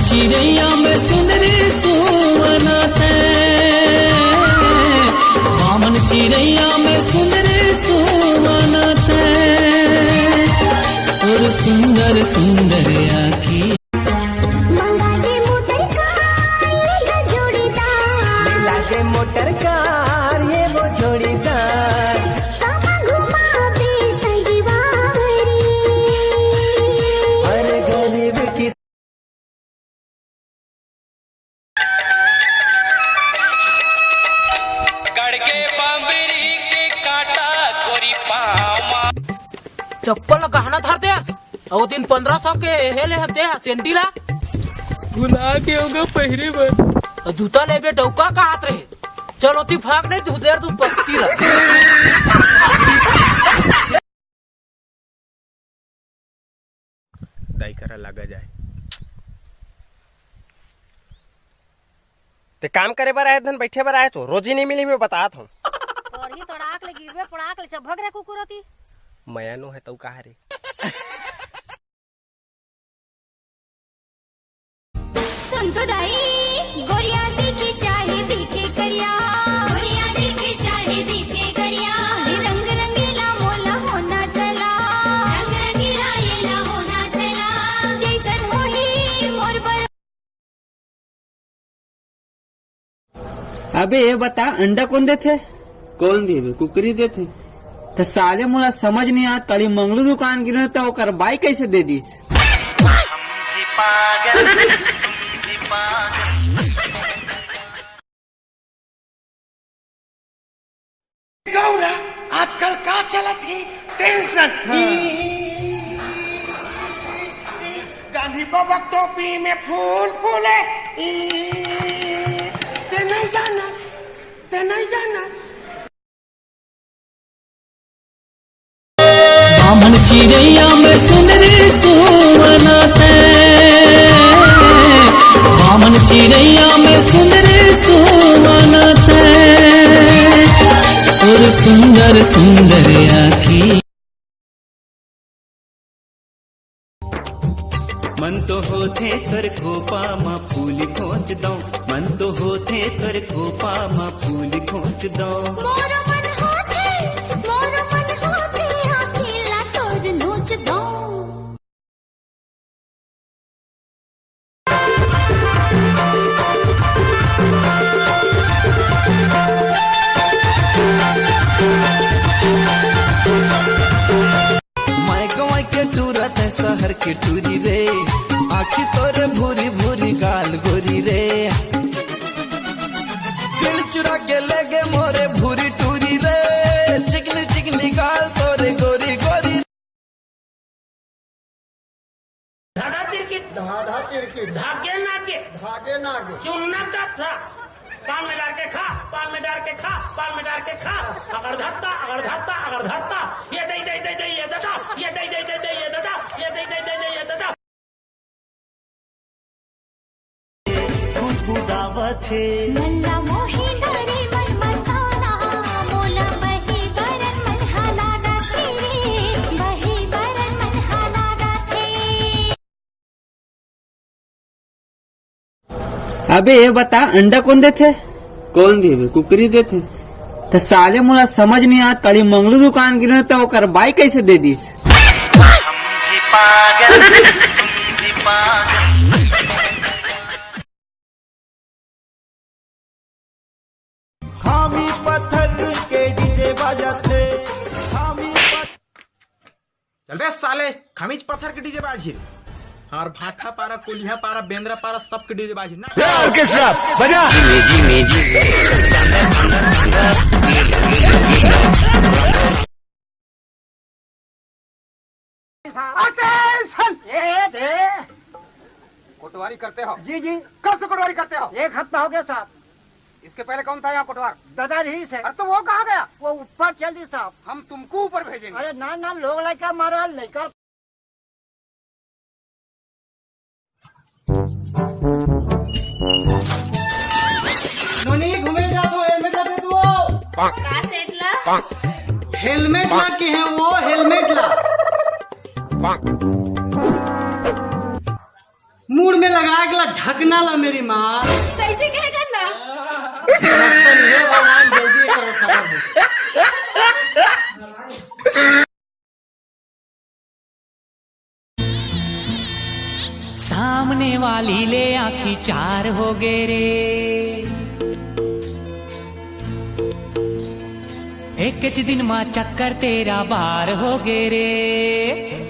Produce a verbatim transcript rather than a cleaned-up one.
चिरैया में सुंदरी सुवना तैं, बामन चिरैया में सुंदरी सुवना तैं, तोर सुंदर सुंदर आँखी। मंगा दे मोटर कार, ये गा जोड़ीदार। मिला दे मोटर कार, ये वो जोड़ीदार। कामा घुमा दे संगवारी। अरे गरीब की गड़ के बांबरी के कांटा गोरी पाँव मा। चप्पल ला गहना धर देस, अउ दिन पंद्रह सौ के हे ले हते सेंटी ला। भुला के होगा पहिरे बर। अउ जूता लेबे डौका कहत रहे। चल ओती भाग नहीं, तू देर तू पकती रह। दाई करा लगा जाए। ते काम करे बर आए धन बैठे बर आए तो रोजी नहीं मिली, मैं बतात हूँ। और ही तड़ाक ले गिरबे पड़ाक ले चभक रे कुकुर होती। मया नो है तऊ कहा रे। सुन तो दाई, गोरिया दिखे चाहे दिखे करिया, गोरिया दिखे चाहे दिखे करिया, ये रंग रंगीला मोला होना चला, रंग रंगीला येला होना चला, जैसन होही मोर बर। अबे ये बता, अंडा कौन देथे? कौन देवे? कुकरी देथे। त साले मोला समझ नहीं आत, काली मंगलू दुकान गिरे त ओकर बाई कैसे दे दिस? गौरा, आजकल का चलत हे? टेंशन। हाँ। गांधी बाबा टोपी में फूल फूले। ते नहीं जानस, ते नहीं जानस। बामन चिरैया में सुंदरी सुवना तैं, बामन चिरैया में सुंदरी सुवना तैं, तोर सुंदर सुंदर आँखी। मन तो होथे तोर कोपा म फूल खोंच दंव, मन तो होथे तोर कोपा म फूल खोंच दंव। मोर मन होथे, मोर मन होथे, आँखी ला तोर नोच दंव। मैं गंवई के टूरा तैं सहर के टूरी रे, आँखी तोर भूरी भूरी गाल गोरी रे। दिल चुरा के ले गे मोर भूरी टूरी रे, चिकनी चिकनी गाल तोर गोरी गोरी। धाधा तिरकिट। धाधा तिरकिट। धागे नागे। धागे नागे। चुन्ना का था। पान में डाल के खा, पान में डाल के खा, पान में डाल के खा। अगर धत्ता, अगर धत्ता, अगर धत्ता। ये दे, दे, दे, दे, ये दादा। ये दे, दे, दे, दे, ये दादा। ये दे, दे, दे, दे, ये दादा। गुदगुदावत हे। मल्ला मोही दारी मन मताना, मोला बही बरन मन हलाना तेरे, बही बरन मन हलाना तेरे। अबे ये बता, अंडा कौन देथे? कौन देवे? कुकरी देथे। त साले मोला समझ नहीं आत, काली मंगलू दुकान गिरे त ओकर बाई कैसे दे दिस? खामी पत्थर के डीजे बजाथे, खामी पत्थर। चल बे साले, खमीच पत्थर के डीजे बाजही। और भाखा पारा, कोलिहा पारा, बेंदरा पारा, सबके डीजे बाजही ना। ऑर्केस्ट्रा बजा। अटेंशन! ये दे। कोटवारी करते हो? जी, जी। कब से कोटवारी करते हो? एक हफ्ता हो गया साहब। इसके पहले कौन था यहाँ कोटवार? दादाजी से। अरे तो वो कहाँ गया? वो ऊपर चल दी साहब। हम तुमको ऊपर भेजेंगे। अरे ना, ना, लोग लइका मारा, लइका। नोनी, घूमे जात हो, हेलमेट ला दे तू। का सेठ ला? हेलमेट ला के है वो, हेलमेट ला। मुड़ में लगा के ला ढकना ला मेरी माँ। कैसे कहे करना? रास्ता नहीं है भगवान, जल्दी एकर सबर हो। सामने वाली ले आखी चार हो गे रे। एक च दिन मा चक्कर तेरा बार हो गे रे।